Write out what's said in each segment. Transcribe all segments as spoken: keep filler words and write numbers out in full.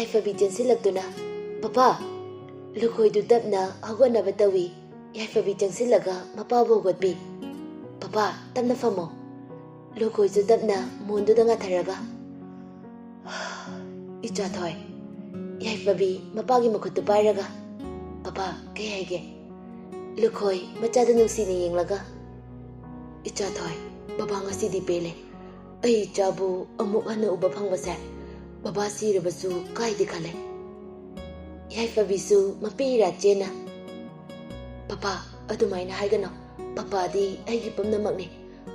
ꯌꯥꯏꯐꯕꯤ ꯆꯦꯟꯁꯤꯜꯂꯛꯇꯨꯅ, "papa!" ꯂꯨꯈꯣꯏꯗꯨ ꯇꯞꯅ ꯍꯧꯒꯠꯅꯕ ꯇꯧꯏ꯫ ꯌꯥꯏꯐꯕꯤ ꯆꯪꯁꯤꯜꯂꯒ ꯃꯄꯥꯕꯨ ꯍꯧꯒꯠꯄꯤ꯫ "ꯄꯄꯥ, ꯇꯞꯅ ꯐꯝꯃꯣ꯫" ꯂꯨꯈꯣꯏꯁꯨ ꯇꯞꯅ ꯃꯣꯟꯗꯨꯗ ꯉꯥꯊꯔꯒ, "ꯏꯆꯥ ꯊꯣꯏ꯫" ꯌꯥꯏꯐꯕꯤ ꯃꯄꯥꯒꯤ ꯃꯈꯨꯠꯇꯨ ꯄꯥꯏꯔꯒ, "ꯄꯄꯥ, ꯀꯩ ꯍꯥꯏꯒꯦ?" ꯂꯨꯈꯣꯏ ꯃꯆꯥꯗ ꯅꯨꯡꯁꯤꯅ ꯌꯦꯡꯂꯒ, "ꯏꯆꯥ ꯊꯣꯏ, ꯕꯕꯥ ꯉꯁꯤꯗꯤ ꯄꯦꯜꯂꯦ꯫ ꯑꯩ ꯏꯆꯥꯕꯨ ꯑꯃꯨꯛ ꯍꯟꯅ ꯎꯕ ꯐꯪꯕꯁꯦ ꯕꯕꯥ ꯁꯤꯔꯕꯁꯨ ꯀꯥꯏꯗꯦ ꯈꯜꯂꯦ꯫" ꯌꯥꯏꯐꯕꯤꯁꯨ ꯃꯄꯤ ꯏꯔꯥ ꯆꯦꯟꯅ, "ꯄꯄꯥ, ꯑꯗꯨꯃꯥꯏꯅ ꯍꯥꯏꯒꯅꯣ꯫ ꯄꯄꯥꯗꯤ ꯑꯩꯒꯤ ꯄꯨꯝꯅꯃꯛꯅꯤ꯫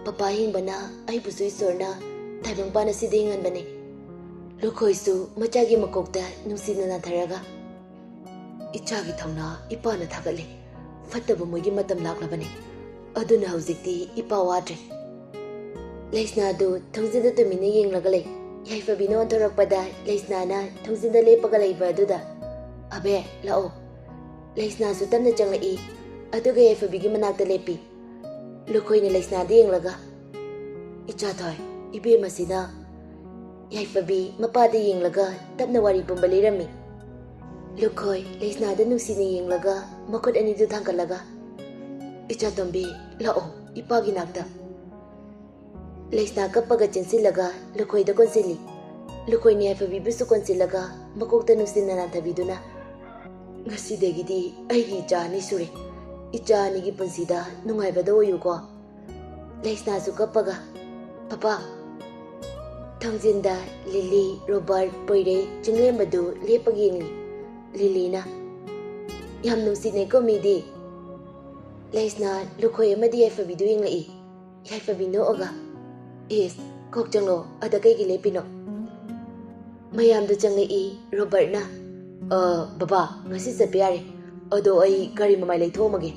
ꯄꯄꯥ ꯍꯤꯡꯕꯅ ꯑꯩꯕꯨꯁꯨ ꯏꯁꯣꯔꯅ ꯇꯥꯏꯕꯪꯄꯥꯟ ꯑꯁꯤꯗ ꯍꯤꯡꯍꯟꯕꯅꯤ꯫" ꯂꯨꯈꯣꯏꯁꯨ ꯃꯆꯥꯒꯤ ꯃꯀꯣꯛꯇ ꯅꯨꯡꯁꯤꯅ ꯅꯥꯟꯊꯔꯒ, "ꯏꯆꯥꯒꯤ ꯊꯧꯅꯥ ꯏꯄꯥꯅ ꯊꯥꯒꯠꯂꯤ꯫ ꯐꯠꯇꯕ ꯃꯣꯏꯒꯤ ꯃꯇꯝ ꯂꯥꯛꯂꯕꯅꯤ꯫ ꯑꯗꯨꯅ ꯍꯧꯖꯤꯛꯇꯤ ꯏꯄꯥ ꯋꯥꯗ꯭ꯔꯦ꯫" ꯂꯩꯁꯅꯥꯗꯨ ꯊꯣꯡꯖꯤꯟꯗ ꯇꯨꯃꯤꯟꯅ ꯌꯦꯡꯂꯒ ꯂꯩ꯫ ꯌꯥꯏꯐꯕꯤꯅ ꯑꯣꯟꯊꯣꯔꯛꯄꯗ ꯂꯩꯁꯅꯥꯅ ꯊꯣꯡꯖꯤꯟꯗ ꯂꯦꯞꯄꯒ ꯂꯩꯕ ꯑꯗꯨꯗ, "ꯑꯕꯦ, ꯂꯥꯛꯑꯣ꯫" ꯂꯩꯁꯅꯥꯁꯨ ꯇꯞꯅ ꯆꯪꯂꯛꯏ꯫ ꯑꯗꯨꯒ ꯌꯥꯏꯐꯕꯤꯒꯤ ꯃꯅꯥꯛꯇ ꯂꯦꯞꯄꯤ꯫ ꯂꯨꯈꯣꯏꯅ ꯂꯩꯁꯅꯥꯗ ꯌꯦꯡꯂꯒ, "ꯏꯆꯥ ꯊꯣꯏ, ꯏꯕꯦꯝꯃꯁꯤꯅ꯫" ꯌꯥꯏꯐꯕꯤ ꯃꯄꯥꯗ ꯌꯦꯡꯂꯒ ꯇꯞꯅ ꯋꯥꯔꯤ ꯄꯨꯝꯕ ꯂꯤꯔꯝꯃꯤ꯫ ꯂꯨꯈꯣꯏ ꯂꯩꯁꯅꯥꯗ ꯅꯨꯡꯁꯤꯅ ꯌꯦꯡꯂꯒ ꯃꯈꯨꯠ ꯑꯅꯤꯗꯨ ꯊꯥꯡꯒꯠꯂꯒ, "ꯏꯆꯥ ꯇꯣꯝꯕꯤ, ꯂꯥꯛꯑꯣ, ꯏꯄꯥꯒꯤ ꯅꯥꯛꯇ꯫" ꯂꯩꯁꯅꯥ ꯀꯞꯄꯒ ꯆꯦꯟꯁꯤꯜꯂꯒ ꯂꯨꯈꯣꯏꯗ ꯀꯣꯟꯁꯤꯜꯂꯤ꯫ ꯂꯨꯈꯣꯏꯅ ꯌꯥꯏꯐꯕꯤꯕꯨꯁꯨ ꯀꯣꯟꯁꯤꯜꯂꯒ ꯃꯀꯣꯛꯇ ꯅꯨꯡꯁꯤꯅ ꯅꯥꯟꯊꯕꯤꯗꯨꯅ, "ꯉꯁꯤꯗꯒꯤꯗꯤ ꯑꯩꯒꯤ ꯏꯆꯥ ꯑꯅꯤ ꯁꯨꯔꯦ꯫ ꯏꯆꯥ ꯑꯅꯤꯒꯤ ꯄꯨꯟꯁꯤꯗ ꯅꯨꯡꯉꯥꯏꯕꯗ ꯑꯣꯏꯌꯨꯀꯣ꯫" ꯂꯩꯁꯅꯥꯁꯨ ꯀꯞꯄꯒ, "ꯄꯄꯥ!" ꯊꯣꯡꯖꯤꯟꯗ ꯂꯤꯂꯤ, ꯔꯣꯕꯥꯔꯠ, ꯄꯣꯏꯔꯩ, ꯆꯤꯡꯂꯦꯝꯕꯗꯨ ꯂꯦꯞꯄꯒ ꯌꯦꯡꯂꯤ꯫ ꯂꯤꯂꯤꯅ, "ꯌꯥꯝ ꯅꯨꯡꯁꯤꯅꯩꯀꯣ ꯃꯤꯗꯤ꯫" ꯂꯩꯁꯅꯥ ꯂꯨꯈꯣꯏ ꯑꯃꯗꯤ ꯌꯥꯏꯐꯕꯤꯗꯨ ꯌꯦꯡꯂꯛꯏ꯫ ꯌꯥꯏꯐꯕꯤ ꯅꯣꯛꯑꯒ, "ꯏꯁ, ꯀꯣꯛ ꯆꯪꯂꯣ, ꯑꯗ ꯀꯩꯒꯤ ꯂꯦꯞꯄꯤꯅꯣ?" ꯃꯌꯥꯝꯗꯨ ꯆꯪꯂꯛꯏ꯫ ꯔꯣꯕꯔꯠꯅ, "ꯑ, ꯕꯕꯥ, ꯉꯁꯤ ꯆꯠꯄ ꯌꯥꯔꯦ꯫ ꯑꯗꯣ ꯑꯩ ꯒꯥꯔꯤ ꯃꯃꯥꯏ ꯂꯩꯊꯣꯛꯑꯝꯃꯒꯦ꯫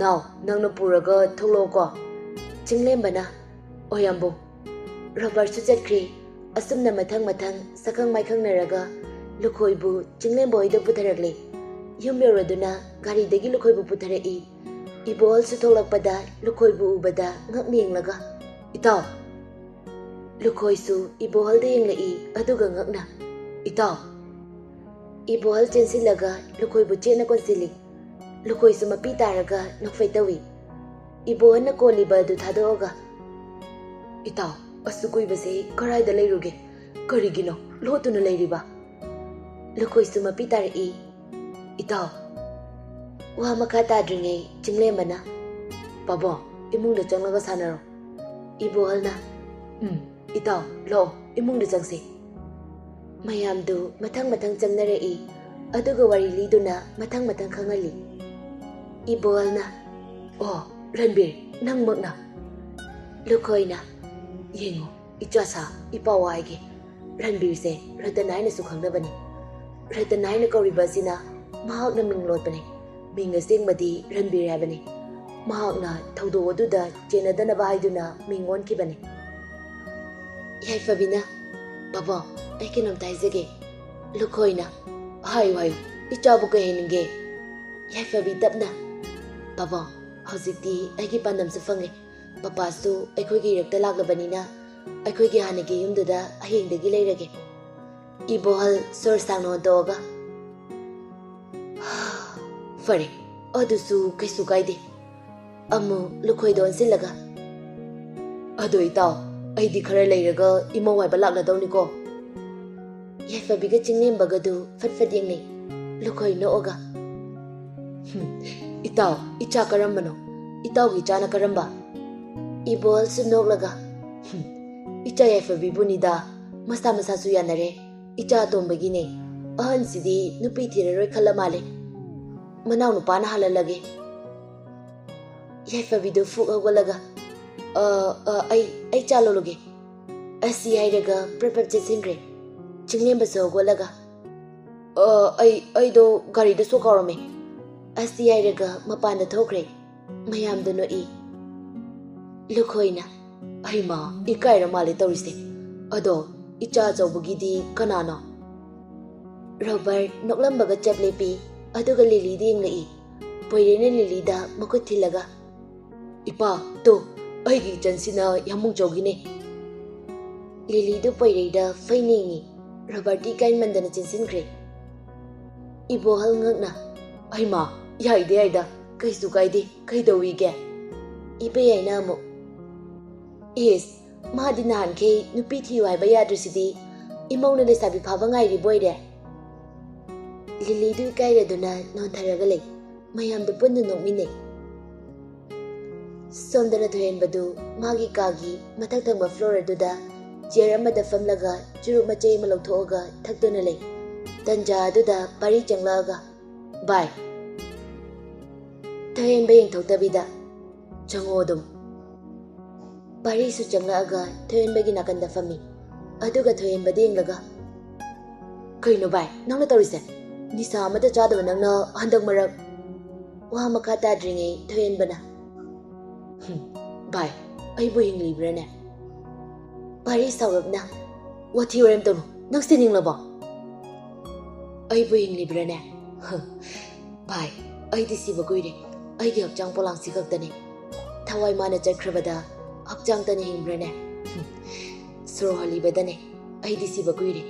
ꯅꯥꯎ, ꯅꯪꯅ ꯄꯨꯔꯒ ꯊꯣꯛꯂꯛꯑꯣꯀꯣ꯫" ꯆꯤꯡꯂꯦꯝꯕꯅ, "ꯑꯣ ꯌꯥꯝꯕꯨꯡ꯫" ꯔꯣꯕꯔꯠꯁꯨ ꯆꯠꯈ꯭ꯔꯦ꯫ ꯑꯁꯨꯝꯅ ꯃꯊꯪ ꯃꯊꯪ ꯁꯛꯈꯪ ꯃꯥꯏꯈꯪꯅꯔꯒ ꯂꯨꯈꯣꯏꯕꯨ ꯆꯤꯡꯂꯦꯝꯕ ꯍꯣꯏꯗ ꯄꯨꯊꯔꯛꯂꯦ꯫ ꯌꯨꯝ ꯌꯧꯔꯗꯨꯅ ꯒꯥꯔꯤꯗꯒꯤ ꯂꯨꯈꯣꯏꯕꯨ ꯄꯨꯊꯔꯛꯏ꯫ ꯏꯕꯣꯍꯜꯁꯨ ꯊꯣꯛꯂꯛꯄꯗ ꯂꯨꯈꯣꯏꯕꯨ ꯎꯕꯗ ꯉꯛꯅ ꯌꯦꯡꯂꯒ, "ꯏꯇꯥꯎ!" ꯂꯨꯈꯣꯏꯁꯨ ꯏꯕꯣꯍꯜꯗ ꯌꯦꯡꯂꯛꯏ, ꯑꯗꯨꯒ ꯉꯛꯅ, "ꯏꯇꯥꯎ!" ꯏꯕꯣꯍꯜ ꯆꯦꯟꯁꯤꯜꯂꯒ ꯂꯨꯈꯣꯏꯕꯨ ꯆꯦꯠꯅ ꯀꯣꯟꯁꯤꯜꯂꯤ꯫ ꯂꯨꯈꯣꯏꯁꯨ ꯃꯄꯤ ꯇꯥꯔꯒ ꯅꯣꯛꯐꯦꯠ ꯇꯧꯏ꯫ ꯏꯕꯣꯍꯜꯅ ꯀꯣꯜꯂꯤꯕ ꯑꯗꯨ ꯊꯥꯗꯣꯛꯑꯒ, "ꯏꯇꯥꯎ, ꯑꯁꯨꯛ ꯀꯨꯏꯕꯁꯤ ꯀꯔꯥꯏꯗ ꯂꯩꯔꯨꯒꯦ? ꯀꯔꯤꯒꯤꯅꯣ ꯂꯣꯠꯇꯨꯅ ꯂꯩꯔꯤꯕ?" ꯂꯨꯈꯣꯏꯁꯨ ꯃꯄꯤ ꯇꯥꯔꯛꯏ꯫ "ꯏꯇꯥꯎ!" ꯋꯥ ꯃꯈꯥ ꯇꯥꯗ꯭ꯔꯤꯉꯩ ꯆꯤꯡꯂꯦꯝꯕꯅ, "ꯄꯥꯕꯣ, ꯏꯃꯨꯡꯗ ꯆꯪꯂꯒ ꯁꯥꯟꯅꯔꯣ꯫" ꯏꯕꯣꯍꯜꯅ, "ꯎꯝ, ꯏꯇꯥꯎ, ꯂꯥꯛꯑꯣ, ꯏꯃꯨꯡꯗ ꯆꯪꯁꯤ꯫" ꯃꯌꯥꯝꯗꯨ ꯃꯊꯪ ꯃꯊꯪ ꯆꯪꯅꯔꯛꯏ, ꯑꯗꯨꯒ ꯋꯥꯔꯤ ꯂꯤꯗꯨꯅ ꯃꯊꯪ ꯃꯊꯪ ꯈꯪꯍꯜꯂꯤ꯫ ꯏꯕꯣꯍꯜꯅ, "ꯑꯣ, ꯔꯟꯕꯤꯔ, ꯅꯪꯃꯛꯅ?" ꯂꯨꯈꯣꯏꯅ, "ꯌꯦꯡꯉꯨ, ꯏꯆꯥꯁꯥ, ꯏꯄꯥ ꯋꯥ ꯍꯥꯏꯒꯦ꯫ ꯔꯟꯕꯤꯔꯁꯦ ꯔꯇꯟ ꯍꯥꯏꯅꯁꯨ ꯈꯪꯅꯕꯅꯤ꯫ ꯔꯇꯟ ꯍꯥꯏꯅ ꯀꯧꯔꯤꯕ ꯑꯁꯤꯅ ꯃꯍꯥꯛꯅ ꯃꯤꯡ ꯂꯣꯠꯄꯅꯤ꯫ ꯃꯤꯡ ꯑꯁꯦꯡꯕꯗꯤ ꯔꯟꯕꯤꯔ ꯍꯥꯏꯕꯅꯤ꯫ ꯃꯍꯥꯛꯅ ꯊꯧꯗꯣꯛ ꯑꯗꯨꯗ ꯆꯦꯟꯅꯗꯅꯕ ꯍꯥꯏꯗꯨꯅ ꯃꯤꯡ ꯑꯣꯟꯈꯤꯕꯅꯤ꯫" ꯌꯥꯏꯐꯕꯤꯅ, "ꯄꯥꯕꯣ, ꯑꯩ ꯀꯩꯅꯣꯝꯇ ꯍꯥꯏꯖꯒꯦ꯫" ꯂꯨꯈꯣꯏꯅ, "ꯍꯥꯏꯌꯨ, ꯍꯥꯏꯌꯨ, ꯏꯆꯥꯕꯨ ꯀꯩ ꯍꯥꯏꯅꯤꯡꯒꯦ?" ꯌꯥꯏꯐꯕꯤ ꯇꯞꯅ, "ꯄꯥꯕꯣ, ꯍꯧꯖꯤꯛꯇꯤ ꯑꯩꯒꯤ ꯄꯥꯟꯗꯝꯁꯨ ꯐꯪꯉꯦ꯫ ꯄꯄꯥꯁꯨ ꯑꯩꯈꯣꯏꯒꯤ ꯏꯔꯛꯇ ꯂꯥꯛꯂꯕꯅꯤꯅ ꯑꯩꯈꯣꯏꯒꯤ ꯍꯥꯟꯅꯒꯤ ꯌꯨꯝꯗꯨꯗ ꯍꯌꯦꯡꯗꯒꯤ ꯂꯩꯔꯒꯦ꯫" ꯏꯕꯣꯍꯜ ꯁꯣꯔ ꯁꯥꯡꯅ ꯍꯣꯟꯗꯣꯛꯑꯒ, "ꯐꯔꯦ, ꯑꯗꯨꯁꯨ ꯀꯩꯁꯨ ꯀꯥꯏꯗꯦ꯫" ꯑꯃꯨꯛ ꯂꯨꯈꯣꯏꯗ ꯑꯣꯟꯁꯤꯜꯂꯒ, "ꯑꯗꯣ ꯏꯇꯥꯎ, ꯑꯩꯗꯤ ꯈꯔ ꯂꯩꯔꯒ ꯏꯃꯧ ꯍꯥꯏꯕ ꯂꯥꯛꯂꯗꯧꯅꯤꯀꯣ?" ꯌꯥꯏꯐꯕꯤꯒ ꯆꯤꯡꯂꯦꯝꯕꯒꯗꯨ ꯐꯠ ꯐꯠ ꯌꯦꯡꯅꯩ꯫ ꯂꯨꯈꯣꯏ ꯅꯣꯛꯑꯒ, "ꯍꯨꯝ, ꯏꯇꯥꯎ, ꯏꯆꯥ ꯀꯔꯝꯕꯅꯣ? ꯏꯇꯥꯎꯒꯤ ꯏꯆꯥꯅ ꯀꯔꯝꯕ?" ꯏꯕꯣꯍꯜꯁꯨ ꯅꯣꯛꯂꯒ, "ꯍꯨꯝ, ꯏꯆꯥ ꯌꯥꯏꯐꯕꯤꯕꯨꯅꯤꯗ, ꯃꯁꯥ ꯃꯁꯥꯁꯨ ꯌꯥꯅꯔꯦ꯫ ꯏꯆꯥ ꯑꯇꯣꯝꯕꯒꯤꯅꯦ꯫ ꯑꯍꯟꯁꯤꯗꯤ ꯅꯨꯄꯤ ꯊꯤꯔꯔꯣꯏ ꯈꯜꯂ ꯃꯥꯜꯂꯦ꯫ ꯃꯅꯥꯎ ꯅꯨꯄꯥꯅ ꯍꯥꯜꯍꯜꯂꯒꯦ꯫" ꯌꯥꯏꯐꯕꯤꯗꯨ ꯐꯨꯛ ꯍꯧꯒꯠꯂꯒ, "ꯑ, ꯑ, ꯑꯩ, ꯑꯩ ꯆꯥ ꯂꯣꯜꯂꯨꯒꯦ꯫" ꯑꯁꯤ ꯍꯥꯏꯔꯒ ꯄ꯭ꯔꯞ ꯄ꯭ꯔꯞ ꯆꯦꯟꯁꯤꯟꯈ꯭ꯔꯦ꯫ ꯆꯤꯡꯂꯦꯝꯕꯁꯨ ꯍꯧꯒꯠꯂꯒ, "ꯑ, ꯑꯩ, ꯑꯩꯗꯣ ꯒꯥꯔꯤꯗ ꯁꯣꯛ ꯀꯥꯎꯔꯝꯃꯦ꯫" ꯑꯁꯤ ꯍꯥꯏꯔꯒ ꯃꯄꯥꯟꯗ ꯊꯣꯛꯈ꯭ꯔꯦ꯫ ꯃꯌꯥꯝꯗ ꯅꯣꯛꯏ꯫ ꯂꯨꯈꯣꯏꯅ, "ꯍꯩꯃꯥ, ꯏꯀꯥꯏꯔ ꯃꯥꯜꯂꯦ ꯇꯧꯔꯤꯁꯦ꯫ ꯑꯗꯣ ꯏꯆꯥ ꯑꯆꯧꯕꯒꯤꯗꯤ ꯀꯅꯥꯅꯣ?" ꯔꯣꯕꯔꯠ ꯅꯣꯛꯂꯝꯕꯒ ꯆꯞ ꯂꯦꯞꯄꯤ, ꯑꯗꯨꯒ ꯂꯤꯂꯤꯗ ꯌꯦꯡꯂꯛꯏ꯫ ꯄꯣꯏꯔꯦꯅ ꯂꯤꯂꯤꯗ ꯃꯈꯨꯠ ꯊꯤꯜꯂꯒ, "ꯏꯄꯥ, ꯇꯨ, ꯑꯩꯒꯤ ꯏꯆꯟꯁꯤꯅ ꯌꯥꯝꯕꯨꯡ ꯆꯧꯒꯤꯅꯦ꯫" ꯂꯤꯂꯤꯗꯨ ꯄꯣꯏꯔꯩꯗ ꯐꯩꯅ ꯌꯦꯡꯉꯤ꯫ ꯔꯣꯕꯔꯠꯇꯤ ꯏꯀꯥꯏꯃꯟꯗꯅ ꯆꯦꯟꯁꯤꯟꯈ꯭ꯔꯦ꯫ ꯏꯕꯣꯍꯜ ꯉꯛꯅ, "ꯑꯩꯃ, ꯌꯥꯏꯗ ꯌꯥꯏꯗ, ꯀꯩꯁꯨ ꯀꯥꯏꯗꯦ, ꯀꯩꯗꯧꯏꯒꯦ?" ꯏꯕꯦꯌꯥꯏꯅ ꯑꯃꯨꯛ, "ꯏꯁ, ꯃꯥꯗꯤ ꯅꯍꯥꯟꯈꯩ ꯅꯨꯄꯤ ꯊꯤꯌꯨ ꯍꯥꯏꯕ ꯌꯥꯗ꯭ꯔꯤꯁꯤꯗꯤ, ꯏꯃꯧꯅ ꯂꯩꯁꯥꯕꯤ ꯐꯥꯕ ꯉꯥꯏꯔꯤꯕ ꯑꯣꯏꯔꯦ?" ꯂꯤꯂꯤꯗꯨ ꯏꯀꯥꯏꯔꯗꯨꯅ ꯅꯣꯟꯊꯔꯒ ꯂꯩ꯫ ꯃꯌꯥꯝꯗꯨ ꯄꯨꯟꯅ ꯅꯣꯛꯃꯤꯟꯅꯩ꯫ ꯁꯣꯝꯗꯅ ꯊꯣꯏꯍꯦꯟꯕꯗꯨ ꯃꯥꯒꯤ ꯀꯥꯒꯤ ꯃꯊꯛ ꯊꯪꯕ floor ꯑꯗꯨꯗ chair ꯑꯃꯗ ꯐꯝꯂꯒ ꯆꯨꯔꯨꯞ ꯃꯆꯩ ꯑꯃ ꯂꯧꯊꯣꯛꯑꯒ ꯊꯛꯇꯨꯅ ꯂꯩ꯫ ꯇꯟꯖꯥ ꯑꯗꯨꯗ ꯄꯥꯔꯤ ꯆꯪꯂꯛꯑꯒ, "ꯚꯥꯏ!" ꯊꯣꯏꯍꯦꯟꯕ ꯌꯦꯡꯊꯣꯛꯇꯕꯤꯗ, "ꯆꯪꯉꯣ ꯑꯗꯨꯝ꯫" ꯄꯥꯔꯤꯁꯨ ꯆꯪꯂꯛꯑꯒ ꯊꯣꯏꯍꯦꯟꯕꯒꯤ ꯅꯥꯀꯟꯗ ꯐꯝꯃꯤ꯫ ꯑꯗꯨꯒ ꯊꯣꯏꯍꯦꯟꯕꯗ ꯌꯦꯡꯂꯒ, "ꯀꯩꯅꯣ ꯚꯥꯏ, ꯅꯪꯅ ꯇꯧꯔꯤꯁꯦ? ꯅꯤꯁꯥ ꯑꯃꯠꯇ ꯆꯥꯗꯕ ꯅꯪꯅ ꯍꯟꯗꯛ ꯃꯔꯛ?" ꯋꯥ ꯃꯈꯥ ꯇꯥꯗ꯭ꯔꯤꯉꯩ ꯊꯣꯏꯍꯦꯟꯕꯅ, "ꯍꯨꯝ, ꯚꯥꯏ, ꯑꯩꯕꯨ ꯍꯤꯡꯂꯤꯕ꯭ꯔꯥꯅꯦ?" ꯄꯥꯔꯤ ꯁꯥꯎꯔꯞꯅ, "ꯋꯥꯊꯤ ꯋꯥꯔꯦꯝ ꯇꯧꯅꯨ, ꯅꯪ ꯁꯤꯅꯤꯡꯂꯕꯣ?" "ꯑꯩꯕꯨ ꯍꯤꯡꯂꯤꯕ꯭ꯔꯥꯅꯦ? ꯍ, ꯚꯥꯏ, ꯑꯩꯗꯤ ꯁꯤꯕ ꯀꯨꯏꯔꯦ꯫ ꯑꯩꯒꯤ ꯍꯛꯆꯥꯡ ꯄꯣꯂꯥꯡꯁꯤ ꯈꯛꯇꯅꯤ꯫ ꯊꯋꯥꯏ ꯃꯥꯅ ꯆꯠꯈ꯭ꯔꯕꯗ ꯍꯛꯆꯥꯡꯇꯅ ꯍꯤꯡꯕ꯭ꯔꯥꯅꯦ? ꯍꯨꯝ, ꯁꯣꯔ ꯍꯣꯜꯂꯤꯕꯗꯅꯦ ꯑꯩꯗꯤ ꯁꯤꯕ ꯀꯨꯏꯔꯦ꯫"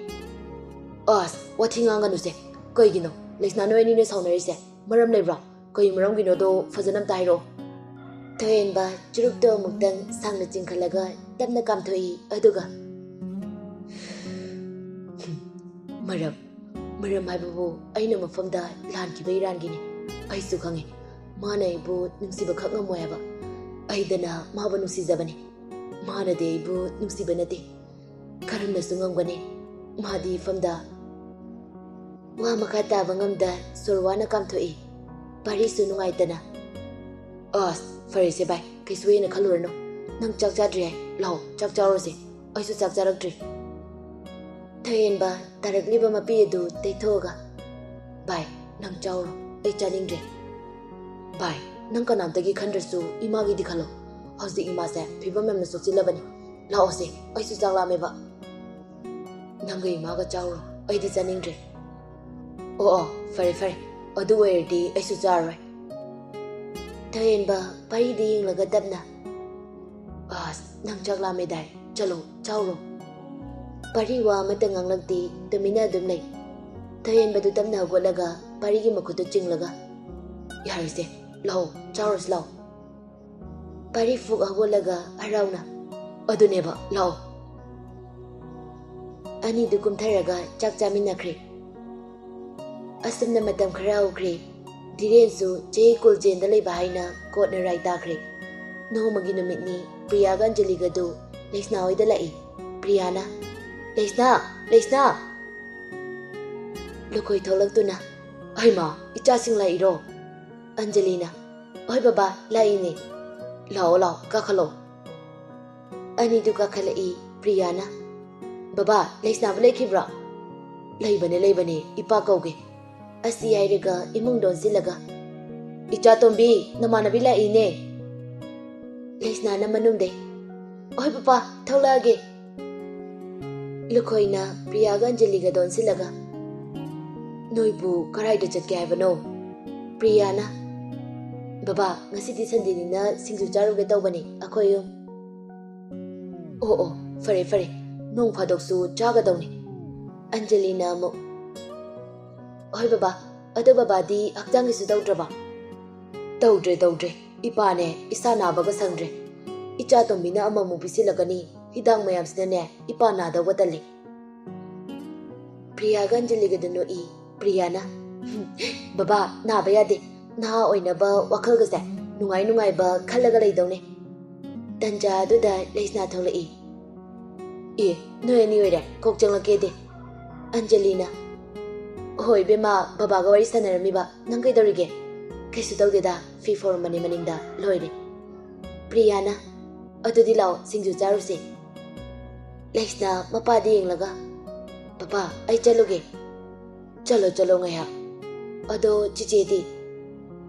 "ꯑꯁ, ꯋꯥꯊꯤ ꯉꯥꯡꯒꯅꯨꯁꯦ꯫ ꯀꯩꯒꯤꯅꯣ ꯂꯩꯁꯅꯥ ꯅꯣꯏ ꯑꯅꯤꯅ ꯁꯥꯎꯅꯔꯤꯁꯦ? ꯃꯔꯝ ꯂꯩꯕ꯭ꯔꯥ? ꯀꯩ ꯃꯔꯝꯒꯤꯅꯣꯗꯣ ꯐꯖꯅ ꯑꯝꯇ ꯍꯥꯏꯔꯛꯑꯣ꯫" ꯊꯣꯏꯍꯦꯟꯕ ꯆꯨꯔꯨꯞꯇꯣ ꯑꯃꯨꯛꯇꯪ ꯁꯥꯡꯅ ꯆꯤꯡꯈꯠꯂꯒ ꯇꯞꯅ ꯀꯥꯝꯊꯣꯛꯏ, ꯑꯗꯨꯒ, "ꯃꯔꯝ, ꯃꯔꯝ ꯍꯥꯏꯕꯕꯨ ꯑꯩꯅ ꯃꯐꯝꯗ ꯂꯥꯟꯈꯤꯕ ꯏꯔꯥꯟꯒꯤꯅꯤ꯫ ꯑꯩꯁꯨ ꯈꯪꯉꯤ, ꯃꯥꯅ ꯑꯩꯕꯨ ꯅꯨꯡꯁꯤꯕ ꯈꯛ ꯉꯝꯃꯣꯏ ꯍꯥꯏꯕ꯫ ꯑꯩꯗꯅ ꯃꯥꯕꯨ ꯅꯨꯡꯁꯤꯖꯕꯅꯤ, ꯃꯥꯅꯗꯤ ꯑꯩꯕꯨ ꯅꯨꯡꯁꯤꯕ ꯅꯠꯇꯦ꯫ ꯀꯔꯝꯅꯁꯨ ꯉꯝꯒꯅꯤ? ꯃꯥꯗꯤ ꯏꯐꯝꯗ꯫" ꯋꯥ ꯃꯈꯥ ꯇꯥꯕ ꯉꯝꯗ ꯁꯣꯔ ꯋꯥꯅ ꯀꯥꯝꯊꯣꯛꯏ꯫ ꯄꯥꯔꯤꯁꯨ ꯅꯨꯡꯉꯥꯏꯇꯅ, "ꯑꯁ, ꯐꯔꯦꯁꯦ ꯚꯥꯏ, ꯀꯩꯁꯨ ꯍꯦꯟꯅ ꯈꯜꯂꯨꯔꯅꯨ꯫ ꯅꯪ ꯆꯥꯛ ꯆꯥꯗ꯭ꯔꯤ ꯍꯥꯏ? ꯂꯥꯛꯑꯣ, ꯆꯥꯛ ꯆꯥꯔꯨꯔꯁꯦ꯫ ꯑꯩꯁꯨ ꯆꯥꯛ ꯆꯥꯔꯛꯇ꯭ꯔꯤ꯫" ꯊꯣꯏꯍꯦꯟꯕ ꯇꯥꯔꯛꯂꯤꯕ ꯃꯄꯤ ꯑꯗꯨ ꯇꯩꯊꯣꯛꯑꯒ, "ꯚꯥꯏ, ꯅꯪ ꯆꯥꯎꯔꯣ, ꯑꯩ ꯆꯥꯅꯤꯡꯗ꯭ꯔꯦ꯫" "ꯚꯥꯏ, ꯅꯪ ꯀꯅꯥꯝꯇꯒꯤ ꯈꯟꯗ꯭ꯔꯁꯨ ꯏꯃꯥꯒꯤꯗꯤ ꯈꯜꯂꯣ꯫ ꯍꯧꯖꯤꯛ ꯏꯃꯥꯁꯦ ꯐꯤꯕꯝ ꯌꯥꯝꯅ ꯁꯣꯛꯆꯤꯜꯂꯕꯅꯤ꯫ ꯂꯥꯛꯑꯣꯁꯦ, ꯑꯩꯁꯨ ꯆꯥꯛ ꯂꯥꯝꯃꯦꯕ꯫" "ꯅꯪꯒ ꯏꯃꯥꯒ ꯆꯥꯎꯔꯣ, ꯑꯩꯗꯤ ꯆꯥꯅꯤꯡꯗ꯭ꯔꯦ꯫" "ꯑꯣ ꯑꯣ, ꯐꯔꯦ ꯐꯔꯦ, ꯑꯗꯨ ꯑꯣꯏꯔꯗꯤ ꯑꯩꯁꯨ ꯆꯥꯔꯔꯣꯏ꯫" ꯊꯣꯏꯍꯦꯟꯕ ꯄꯥꯔꯤꯗ ꯌꯦꯡꯂꯒ ꯇꯞꯅ, "ꯑꯁ, ꯅꯪ ꯆꯥꯛ ꯂꯥꯝꯃꯦꯗꯥꯏ? ꯆꯠꯂꯣ, ꯆꯥꯎꯔꯣ꯫" ꯄꯥꯔꯤ ꯋꯥ ꯑꯃꯠꯇ ꯉꯥꯡꯂꯛꯇꯦ, ꯇꯨꯃꯤꯟꯅ ꯑꯗꯨꯝ ꯂꯩ꯫ ꯊꯣꯏꯍꯦꯟꯕꯗꯨ ꯇꯞꯅ ꯍꯧꯒꯠꯂꯒ ꯄꯥꯔꯤꯒꯤ ꯃꯈꯨꯠꯇꯨ ꯆꯤꯡꯂꯒ, "ꯌꯥꯔꯦꯁꯦ, ꯂꯥꯛꯑꯣ, ꯆꯥꯔꯨꯁꯤ ꯂꯥꯛꯑꯣ꯫" ꯄꯥꯔꯤ ꯐꯨꯛ ꯍꯧꯒꯠꯂꯒ ꯍꯔꯥꯎꯅ, "ꯑꯗꯨꯅꯦꯕ, ꯂꯥꯛꯑꯣ꯫" ꯑꯅꯤꯗꯨ ꯀꯨꯝꯊꯔꯒ ꯆꯥꯛ ꯆꯥꯃꯤꯟꯅꯈ꯭ꯔꯦ꯫ ꯑꯁꯨꯝꯅ ꯃꯇꯝ ꯈꯔ ꯍꯧꯈ꯭ꯔꯦ꯫ ꯙꯤꯔꯦꯟꯁꯨ ꯆꯍꯤ ꯀꯨꯜ ꯖꯦꯟꯗ ꯂꯩꯕ ꯍꯥꯏꯅ ꯀꯣꯠꯅ ꯔꯥꯏ ꯇꯥꯈ꯭ꯔꯦ꯫ ꯅꯣꯡꯃꯒꯤ ꯅꯨꯃꯤꯠꯅꯤ, ꯄ꯭ꯔꯤꯌꯥꯒ ꯑꯟꯖꯂꯤꯒꯗꯨ ꯂꯩꯁꯅꯥ ꯍꯣꯏꯗ ꯂꯥꯛꯏ꯫ ꯄ꯭ꯔꯤꯌꯥꯅ, "ꯂꯩꯁꯅꯥ! ꯂꯩꯁꯅꯥ!" ꯂꯨꯈꯣꯏ ꯊꯣꯛꯂꯛꯇꯨꯅ, "ꯍꯩꯃꯥ, ꯏꯆꯥꯁꯤꯡ ꯂꯥꯛꯏꯔꯣ?" ꯑꯟꯖꯂꯤꯅ, "ꯍꯣꯏ ꯕꯕꯥ, ꯂꯥꯛꯏꯅꯦ꯫ ꯂꯥꯛꯑꯣ, ꯂꯥꯛꯑꯣ, ꯀꯥꯈꯠꯂꯣ꯫" ꯑꯅꯤꯗꯨ ꯀꯥꯈꯠꯂꯛꯏ꯫ ꯄ꯭ꯔꯤꯌꯥꯅ, "ꯕꯕꯥ, ꯂꯩꯁꯅꯥꯕꯨ ꯂꯩꯈꯤꯕ꯭ꯔꯣ?" "ꯂꯩꯕꯅꯦ, ꯂꯩꯕꯅꯦ, ꯏꯄꯥ ꯀꯧꯒꯦ꯫" ꯑꯁꯤ ꯍꯥꯏꯔꯒ ꯏꯃꯨꯡꯗ ꯑꯣꯟꯁꯤꯜꯂꯒ, "ꯏꯆꯥ ꯇꯣꯝꯕꯤ, ꯅꯃꯥꯟꯅꯕꯤ ꯂꯥꯛꯏꯅꯦ꯫" ꯂꯩꯁꯅꯥꯅ ꯃꯅꯨꯡꯗꯩ, "ꯍꯣꯏ ꯄꯄꯥ, ꯊꯣꯛꯂꯛꯑꯒꯦ꯫" ꯂꯨꯈꯣꯏꯅ ꯄ꯭ꯔꯤꯌꯥꯒ ꯑꯟꯖꯂꯤꯒ ꯗꯣꯟꯁꯤꯜꯂꯒ, "ꯅꯣꯏꯕꯨ ꯀꯔꯥꯏꯗ ꯆꯠꯀꯦ ꯍꯥꯏꯕꯅꯣ?" ꯄ꯭ꯔꯤꯌꯥꯅ, "ꯕꯕꯥ, ꯉꯁꯤꯗꯤ ꯁꯟꯗꯦꯅꯤꯅ ꯁꯤꯡꯖꯨ ꯆꯥꯔꯨꯒꯦ ꯇꯧꯕꯅꯤ ꯑꯩꯈꯣꯏ ꯑꯍꯨꯝ꯫" "ꯑꯣ ꯑꯣ, ꯐꯔꯦ ꯐꯔꯦ, ꯅꯣꯡ ꯐꯥꯗꯣꯛꯁꯨ ꯆꯥꯒꯗꯧꯅꯤ꯫" ꯑꯟꯖꯂꯤꯅ ꯑꯃꯨꯛ, "ꯍꯣꯏ ꯕꯕꯥ, ꯑꯗꯣ ꯕꯕꯥꯗꯤ ꯍꯛꯆꯥꯡꯒꯤꯁꯨ ꯇꯧꯗ꯭ꯔꯕ?" "ꯇꯧꯗ꯭ꯔꯦ, ꯇꯧꯗ꯭ꯔꯦ꯫ ꯏꯄꯥꯅꯦ, ꯏꯁꯥ ꯅꯥꯕꯒ ꯁꯪꯗ꯭ꯔꯦ꯫ ꯏꯆꯥ ꯇꯣꯝꯕꯤꯅ ꯑꯃꯃꯨꯛ ꯄꯤꯁꯤꯜꯂꯛꯀꯅꯤ꯫ ꯍꯤꯗꯥꯛ ꯃꯌꯥꯝꯁꯤꯅꯅꯦ, ꯏꯄꯥ ꯅꯥꯗꯧꯕ ꯇꯜꯂꯤ꯫" ꯄ꯭ꯔꯤꯌꯥꯒ ꯑꯟꯖꯂꯤꯒꯗꯨ ꯅꯣꯛꯏ꯫ ꯄ꯭ꯔꯤꯌꯥꯅ, "ꯕꯕꯥ, ꯅꯥꯕ ꯌꯥꯗꯦ꯫ ꯅꯍꯥ ꯑꯣꯏꯅꯕ ꯋꯥꯈꯜꯒꯁꯦ ꯅꯨꯡꯉꯥꯏ ꯅꯨꯡꯉꯥꯏꯕ ꯈꯜꯂꯒ ꯂꯩꯗꯧꯅꯦ꯫" ꯇꯟꯖꯥ ꯑꯗꯨꯗ ꯂꯩꯁꯅꯥ ꯊꯣꯛꯂꯛꯏ꯫ "ꯑꯦ, ꯅꯣꯏ ꯑꯅꯤ ꯑꯣꯏꯔꯦ, ꯀꯣꯛ ꯆꯪꯂꯛꯀꯦꯗꯤ꯫" ꯑꯟꯖꯂꯤꯅ, "ꯍꯣꯏ ꯏꯕꯦꯝꯃ, ꯕꯕꯥꯒ ꯋꯥꯔꯤ ꯁꯥꯟꯅꯔꯝꯃꯤꯕ꯫ ꯅꯪ ꯀꯩꯗꯧꯔꯤꯒꯦ?" "ꯀꯩꯁꯨ ꯇꯧꯗꯦꯗ, ꯐꯤ ꯐꯧꯔꯝꯕꯅꯦ ꯃꯅꯤꯡꯗ, ꯂꯣꯏꯔꯦ꯫" ꯄ꯭ꯔꯤꯌꯥꯅ, "ꯑꯗꯨꯗꯤ ꯂꯥꯛꯑꯣ, ꯁꯤꯡꯖꯨ ꯆꯥꯔꯨꯁꯦ꯫" ꯂꯩꯁꯅꯥ ꯃꯄꯥꯗ ꯌꯦꯡꯂꯒ, "ꯄꯄꯥ, ꯑꯩ ꯆꯠꯂꯨꯒꯦ꯫" "ꯆꯠꯂꯣ, ꯆꯠꯂꯣ ꯉꯥꯏꯍꯥꯛ꯫ ꯑꯗꯣ ꯆꯤꯆꯦꯗꯤ?"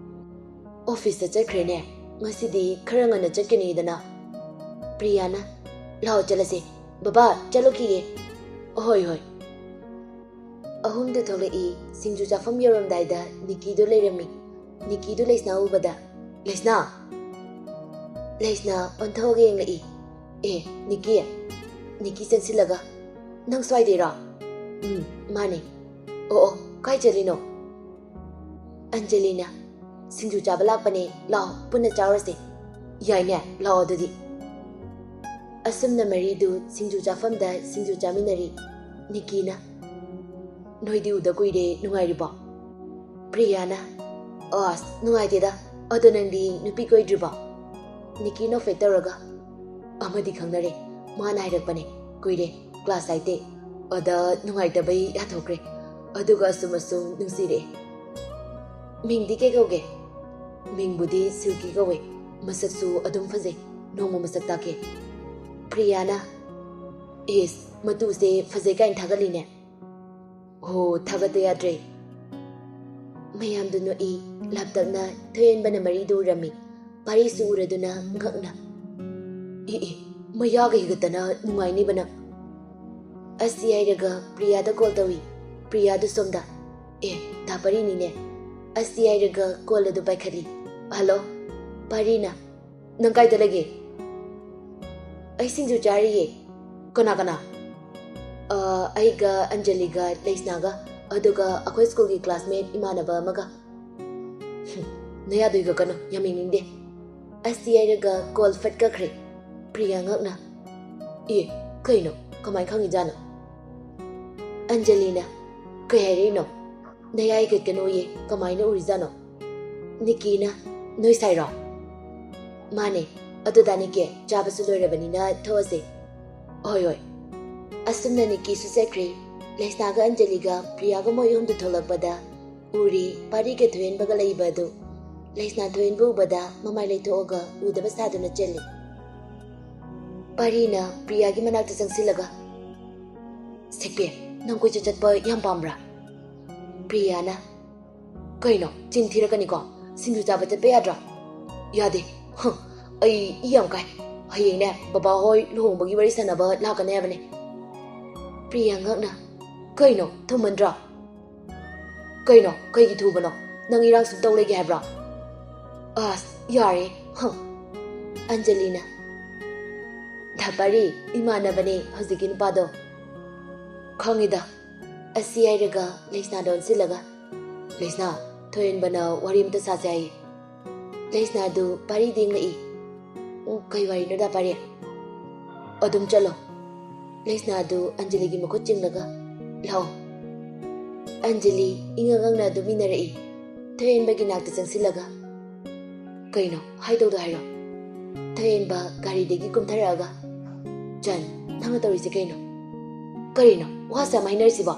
"ꯑꯣꯐꯤꯁꯇ ꯆꯠꯈ꯭ꯔꯦꯅꯦ꯫ ꯉꯁꯤꯗꯤ ꯈꯔ ꯉꯟꯅ ꯆꯠꯀꯅꯤꯗꯅ꯫" ꯄ꯭ꯔꯤꯌꯥꯅ, "ꯂꯥꯛꯑꯣ ꯆꯠꯂꯁꯦ꯫ ꯕꯕꯥ, ꯆꯠꯂꯨꯈꯤꯒꯦ꯫" "ꯍꯣꯏ, ꯍꯣꯏ꯫" ꯑꯍꯨꯝꯗꯨ ꯊꯣꯛꯂꯛꯏ꯫ ꯁꯤꯡꯖꯨ ꯆꯥꯐꯝ ꯌꯧꯔꯝꯗꯥꯏꯗ ꯅꯤꯀꯤꯗꯨ ꯂꯩꯔꯝꯃꯤ꯫ ꯅꯤꯀꯤꯗꯨ ꯂꯩꯁꯅꯥ ꯎꯕꯗ, "ꯂꯩꯁꯅꯥ!" ꯂꯩꯁꯅꯥ ꯑꯣꯟꯊꯣꯛꯑꯒ ꯌꯦꯡꯂꯛꯏ꯫ "ꯑꯦ, ꯅꯤꯀꯤ!" ꯅꯤꯀꯤ ꯆꯪꯁꯤꯜꯂꯒ, "ꯅꯪ ꯁ꯭ꯋꯥꯏꯗꯩꯔꯣ?" "ꯎꯝ, ꯃꯥꯅꯦ꯫" ꯑꯣ, ꯑꯣ, ꯀꯥꯏ ꯆꯠꯂꯤꯅꯣ? ꯑꯟꯖꯂꯤꯅ, "ꯁꯤꯡꯖꯨ ꯆꯥꯕ ꯂꯥꯛꯄꯅꯦ, ꯂꯥꯛꯑꯣ, ꯄꯨꯟꯅ ꯆꯥꯎꯔꯁꯦ꯫" "ꯌꯥꯏꯅꯦ, ꯂꯥꯛꯑꯣ ꯑꯗꯨꯗꯤ꯫" ꯑꯁꯨꯝꯅ ꯃꯔꯤꯗꯨ ꯁꯤꯡꯖꯨ ꯆꯥꯐꯝꯗ ꯁꯤꯡꯖꯨ ꯆꯥꯃꯤꯟꯅꯔꯤ꯫ ꯅꯤꯀꯤꯅ, "ꯅꯣꯏꯗꯤ ꯎꯗ ꯀꯨꯏꯔꯦ, ꯅꯨꯡꯉꯥꯏꯔꯤꯕꯣ?" ꯄ꯭ꯔꯤꯌꯥꯅ, "ꯑꯁ, ꯅꯨꯡꯉꯥꯏꯇꯦꯗ꯫ ꯑꯗꯣ ꯅꯪꯗꯤ ꯅꯨꯄꯤ ꯀꯣꯏꯗ꯭ꯔꯤꯕꯣ?" ꯅꯤꯀꯤ ꯅꯣꯛꯐꯦꯠ ꯇꯧꯔꯒ, "ꯑꯃꯗꯤ ꯈꯪꯅꯔꯦ, ꯃꯥꯅ ꯍꯥꯏꯔꯛꯄꯅꯦ, ꯀꯨꯏꯔꯦ, ꯀ꯭ꯂꯥꯁ ꯑꯩꯠꯇꯩ꯫ ꯑꯗ ꯅꯨꯡꯉꯥꯏꯇꯕꯩ ꯌꯥꯊꯣꯛꯈ꯭ꯔꯦ꯫ ꯑꯗꯨꯒ ꯑꯁꯨꯝ ꯑꯁꯨꯝ ꯅꯨꯡꯁꯤꯔꯛꯑꯦ꯫" "ꯃꯤꯡꯗꯤ ꯀꯩ ꯀꯧꯒꯦ?" "ꯃꯤꯡꯕꯨꯗꯤ ꯁꯤꯜꯀꯤ ꯀꯧꯋꯦ꯫ ꯃꯁꯛꯁꯨ ꯑꯗꯨꯝ ꯐꯖꯩ꯫ ꯅꯣꯡꯃ ꯃꯁꯛ ꯇꯥꯛꯀꯦ꯫" ꯄ꯭ꯔꯤꯌꯥꯅ, "ꯏꯁ, ꯃꯇꯨꯁꯦ ꯐꯖꯩ ꯀꯥꯏꯅ ꯊꯥꯒꯠꯂꯤꯅꯦ꯫" "ꯍꯣ, ꯊꯥꯒꯠꯇ ꯌꯥꯗ꯭ꯔꯦ꯫" ꯃꯌꯥꯝꯗꯨ ꯅꯣꯛꯏ꯫ ꯂꯥꯞꯇꯛꯅ ꯊꯣꯏꯍꯦꯟꯕꯅ ꯃꯔꯤꯗꯨ ꯎꯔꯝꯃꯤ꯫ ꯄꯥꯔꯤꯁꯨ ꯎꯔꯗꯨꯅ ꯉꯛꯅ, "ꯏ, ꯏ, ꯃꯌꯥꯒ ꯍꯤꯒꯠꯇꯅ ꯅꯨꯡꯉꯥꯏꯅꯤꯕ ꯅꯪ꯫" ꯑꯁꯤ ꯍꯥꯏꯔꯒ ꯄ꯭ꯔꯤꯌꯥꯗ ꯀꯣꯜ ꯇꯧꯏ꯫ ꯄ꯭ꯔꯤꯌꯥꯗꯨ ꯁꯣꯝꯗ, "ꯑꯦ, ꯗꯥ ꯄꯥꯔꯤꯅꯤꯅꯦ꯫" ꯑꯁꯤ ꯍꯥꯏꯔꯒ ꯀꯣꯜ ꯑꯗꯨ ꯄꯥꯏꯈꯠꯂꯤ꯫ "ꯍꯜꯂꯣ꯫" ꯄꯥꯔꯤꯅ, "ꯅꯪ ꯀꯥꯏꯗ ꯂꯩꯒꯦ?" "ꯑꯩ ꯁꯤꯡꯖꯨ ꯆꯥꯔꯤꯌꯦ꯫" "ꯀꯅꯥ ꯀꯅꯥ?" "ꯑ, ꯑꯩꯒ ꯑꯟꯖꯂꯤꯒ ꯂꯩꯁꯅꯥꯒ, ꯑꯗꯨꯒ ꯑꯩꯈꯣꯏ ꯁ꯭ꯀꯨꯜꯒꯤ ꯀ꯭ꯂꯥꯁꯃꯦꯠ ꯏꯃꯥꯟꯅꯕ ꯑꯃꯒ꯫" "ꯍꯨꯝ, ꯅꯌꯥꯗꯨ ꯍꯤꯒꯠꯀꯅꯨ, ꯌꯥꯝ ꯌꯦꯡꯅꯤꯡꯗꯦ꯫" ꯑꯁꯤ ꯍꯥꯏꯔꯒ ꯀꯣꯜ ꯐꯠ ꯀꯛꯈ꯭ꯔꯦ꯫ ꯄ꯭ꯔꯤꯌꯥ ꯉꯛꯅ, "ꯑꯦ, ꯀꯩꯅꯣ? ꯀꯃꯥꯏꯅ ꯈꯪꯉꯤꯖꯥꯠꯅꯣ?" ꯑꯟꯖꯂꯤꯅ, "ꯀꯩ ꯍꯥꯏꯔꯛꯏꯅꯣ? ꯅꯌꯥ ꯍꯤꯒꯠꯀꯅꯣꯌꯦ, ꯀꯃꯥꯏꯅ ꯎꯔꯤꯖꯥꯠꯅꯣ?" ꯅꯤꯀꯤꯅ, "ꯅꯣꯏ ꯁꯥꯏꯔꯣ?" "ꯃꯥꯅꯦ꯫ ꯑꯗꯨ ꯗꯥ ꯅꯤꯀꯤ, ꯆꯥꯕꯁꯨ ꯂꯣꯏꯔꯕꯅꯤꯅ ꯊꯣꯛꯑꯁꯦ꯫" "ꯍꯣꯏ, ꯍꯣꯏ꯫" ꯑꯁꯨꯝꯅ ꯅꯤꯀꯤꯁꯨ ꯆꯠꯈ꯭ꯔꯦ꯫ ꯂꯩꯁꯅꯥꯒ ꯑꯟꯖꯂꯤꯒ ꯄ꯭ꯔꯤꯌꯥꯒ ꯃꯣꯏ ꯑꯍꯨꯝꯗꯨ ꯊꯣꯛꯂꯛꯄꯗ ꯎꯔꯤ ꯄꯥꯔꯤꯒ ꯊꯣꯏꯍꯦꯟꯕꯒ ꯂꯩꯕ ꯑꯗꯨ꯫ ꯂꯩꯁꯅꯥ ꯊꯣꯏꯍꯦꯟꯕ ꯎꯕꯗ ꯃꯃꯥꯏ ꯂꯩꯊꯣꯛꯑꯒ ꯎꯗꯕ ꯁꯥꯗꯨꯅ ꯆꯦꯜꯂꯤ꯫ ꯄꯥꯔꯤꯅ ꯄ꯭ꯔꯤꯌꯥꯒꯤ ꯃꯅꯥꯛꯇ ꯆꯪꯁꯤꯜꯂꯒ, "ꯁꯦꯛꯄꯤ, ꯅꯪ ꯀꯣꯏꯆꯠ ꯆꯠꯄ ꯌꯥꯝ ꯄꯥꯝꯕ꯭ꯔꯥ?" ꯄ꯭ꯔꯤꯌꯥꯅ, "ꯀꯩꯅꯣ, ꯆꯤꯟ ꯊꯤꯔꯛꯀꯅꯤꯀꯣ? ꯁꯤꯡꯖꯨ ꯆꯥꯕ ꯆꯠꯄ ꯌꯥꯗ꯭ꯔꯣ?" "ꯌꯥꯗꯦ꯫ ꯍ, ꯑꯩ ꯏ ꯌꯥꯝ ꯀꯥꯏ꯫ ꯍꯌꯦꯡꯅꯦ, ꯕꯕꯥ ꯍꯣꯏ ꯂꯨꯍꯣꯡꯕꯒꯤ ꯋꯥꯔꯤ ꯁꯥꯟꯅꯕ ꯂꯥꯛꯀꯅꯤ ꯍꯥꯏꯕꯅꯦ꯫" ꯄ꯭ꯔꯤꯌꯥ ꯉꯛꯅ, "ꯀꯩꯅꯣ, ꯊꯨꯃꯟꯗ꯭ꯔꯣ?" "ꯀꯩꯅꯣ, ꯀꯩꯒꯤ ꯊꯨꯕꯅꯣ? ꯅꯪ ꯏꯔꯥꯡ ꯁꯨꯝ ꯇꯧ ꯂꯩꯒꯦ ꯍꯥꯏꯕ꯭ꯔꯣ?" "ꯑꯁ, ꯌꯥꯔꯦ꯫ ꯍ꯫" ꯑꯟꯖꯂꯤꯅ, "ꯗꯥ ꯄꯥꯔꯤ, ꯏꯃꯥꯟꯅꯕꯅꯦ ꯍꯧꯖꯤꯛꯀꯤ ꯅꯨꯄꯥꯗꯣ꯫" "ꯈꯪꯉꯤꯗ꯫" ꯑꯁꯤ ꯍꯥꯏꯔꯒ ꯂꯩꯁꯅꯥꯗ ꯑꯣꯟꯁꯤꯜꯂꯒ, "ꯂꯩꯁꯅꯥ, ꯊꯣꯏꯍꯦꯟꯕꯅ ꯋꯥꯔꯤ ꯑꯃꯇ ꯁꯥꯁꯦ ꯍꯥꯏꯌꯦ꯫" ꯂꯩꯁꯅꯥꯗꯨ ꯄꯥꯔꯤꯗ ꯌꯦꯡꯂꯛꯏ꯫ "ꯎꯝ, ꯀꯩ ꯋꯥꯔꯤꯅꯣꯗ ꯄꯥꯔꯤ?" "ꯑꯗꯨꯝ ꯆꯠꯂꯣ꯫" ꯂꯩꯁꯅꯥꯗꯨ ꯑꯟꯖꯂꯤꯒꯤ ꯃꯈꯨꯠ ꯆꯤꯡꯂꯒ, "ꯂꯥꯛꯑꯣ꯫" ꯑꯟꯖꯂꯤ ꯏꯉꯛ ꯉꯛꯅ ꯑꯗꯨꯝ ꯏꯟꯅꯔꯛꯏ꯫ ꯊꯣꯏꯍꯦꯟꯕꯒꯤ ꯅꯥꯛꯇ ꯆꯪꯁꯤꯜꯂꯒ, "ꯀꯩꯅꯣ? ꯍꯥꯏꯗꯧꯗꯣ ꯍꯥꯏꯔꯣ꯫" ꯊꯣꯏꯍꯦꯟꯕ ꯒꯥꯔꯤꯗꯒꯤ ꯀꯨꯝꯊꯔꯛꯑꯒ, "ꯆꯟ, ꯅꯪꯅ ꯇꯧꯔꯤꯁꯦ ꯀꯩꯅꯣ? ꯀꯔꯤꯅꯣ? ꯋꯥꯁꯦ ꯌꯥꯝ ꯍꯥꯏꯅꯔꯤꯁꯤꯕꯣ?